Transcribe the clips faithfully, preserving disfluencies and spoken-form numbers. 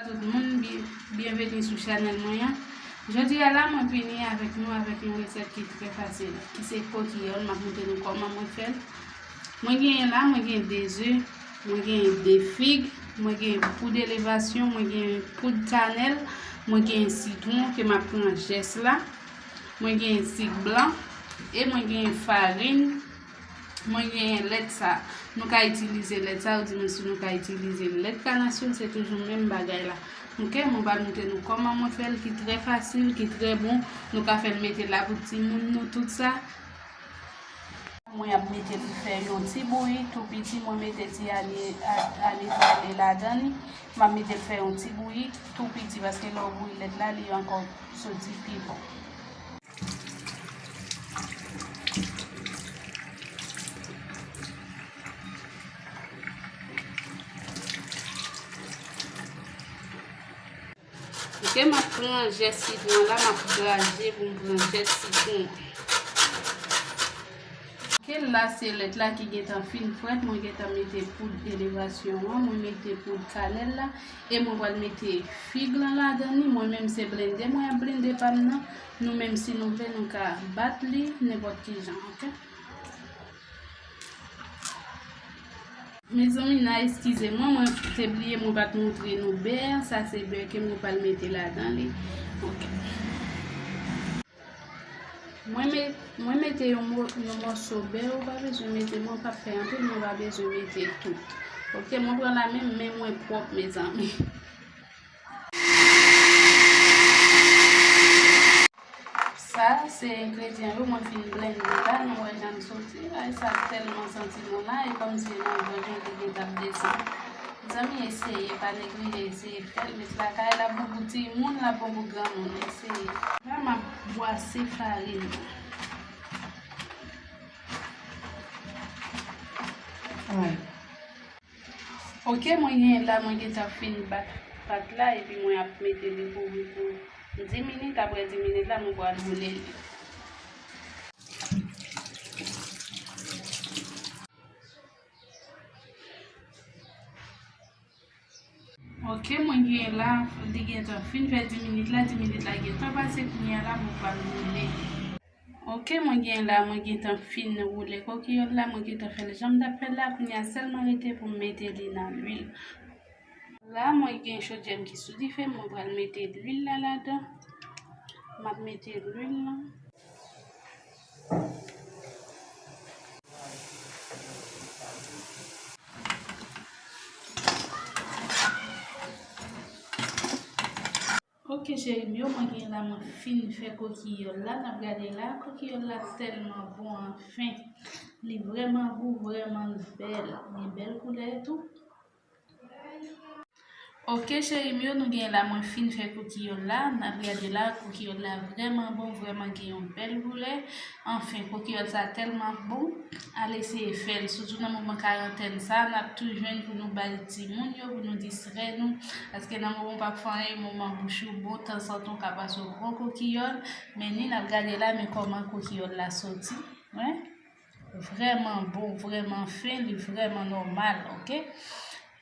Tout moun, bi- byenveni sou chanèl mwen an. Jodi a la, mwen vini avèk nou avèk yon resèt ki trè fasil, ki se kokiyòl. M ap montre nou kòman mwen fè l. Mwen genyen la, mwen gen de ze, mwen gen de fig, mwen gen poud elevasyon, mwen gen poud kanèl, mwen gen sitwon ke m ap pran jès la, mwen gen sik blan, e mwen gen farin, mwen gen lèt sa. Nou ka itilize lèt sa, ou di mwen si nou ka itilize lèt kanasyon, se toujou menm bagay la. Ok, mwen pral montre nou kòman mwen fè l, ki trè fasil, ki trè bon. Nou ka fè l mete la pou timoun nou, tout sa. Mwen ap mete l fè yon ti bouyi tou piti, mwen mete ti alye, a- alye pale ladan li. M ap mete l fè yon ti bouyi tou piti, paske lè w bouyi lèt la, li ankò soti pi bon. Ok, m ap pran jès sitwon la, m ap graje pou m pran jès sitwon. Ok, la se lèt la ki gentan fin frèt, mwen gentan mete poud elevasyon an, mwen mete poud kanèl la, e mwen pral mete fig lan ladan li. Mwen menm se blende mwen ap blende pa m nan. Nou menm si nou vle nou ka bat li nenpòt ki jan, ok? Mezanmi, n a eskize mwen, mwen te bliye mwen pa t montre nou bè a. Sa se bè ke mwen pral mete ladan li. Ok. Mwen met- mwen mete yon mo- yon mòso bè, ou pa bezwen mete, mwen p ap fè anpil, mwen pa bezwen mete tout. Ok, mwen pran la menm, men mwen pwòp, mezanmi. Sa se engredyan yo mwen fin blende la, nou wè jan l soti. Ay, sa tèlman santi bon la, e kòmsi nan vant mwen te gentan ap desann. Mezanmi, eseye, pa neglije eseye fè l, met lakay la pou pou timoun, l ap bon pou granmoun, eseye. La, m ap bwase farin nan. Ok, mwen gen la, mwen gentan fin bat pat la, epi mwen ap mete li bouyi pou dis minit, apre dis minit la, mwen pral woule li. Ok, mwen gen la, li gentan fin fè dis minit la, dis minit la gentan pase, kounye a la, mwen pral woule li. Ok, mwen gen la, mwen gentan fin woule kokiyòl la, mwen gentan fè l jan m t ap fè l la, kounye a sèlman rete pou m mete li nan lwil. La, mwen gen chodyè m ki sou dife, mwen pral mete lwil la ladan. M ap mete lwil la. Ok, cheri m yo, mwen gen la, mwen fin fè kokiyòl la. N ap gade la, kokiyòl la tèlman bon, anfen. Li vrèman gou, vrèman bèl. Gen bèl koulè tou. Ok, cheri m yo, nou gen la, mwen fin fè kokiyòl la. N ap gade la, kokiyòl la vrèman bon, vrèman gen yon bèl koulè. Anfen, kokiyòl sa tèlman bon. Al eseye fè l, sitou nan moman karantèn sa, n ap tou jwenn pou nou bay timoun yo, pou nou distrè nou. Paske nan moman w p ap fè anyen, moman bouch ou bon, tanzantan w ka pase yon bon kokiyòl. Men ni n ap gade la, men kòman kokiyòl la soti. Wi. Vrèman bon, vrèman fen, li vrèman nòmal, ok?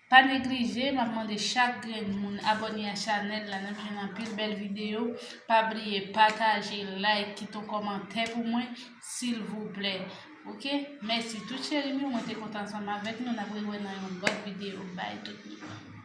Pa neglije, m ap mande chak grenn moun abòne a chanèl la, n ap jwenn anpil bèl videyo. Pa bliye pataje, like, kite yon kòmantè pou mwen, silvouplè. Ok? Mèsi tout cheri m yo, mwen te kontan ansanm avèk nou, n ap rewè nan yon lòt videyo. Bay tout moun.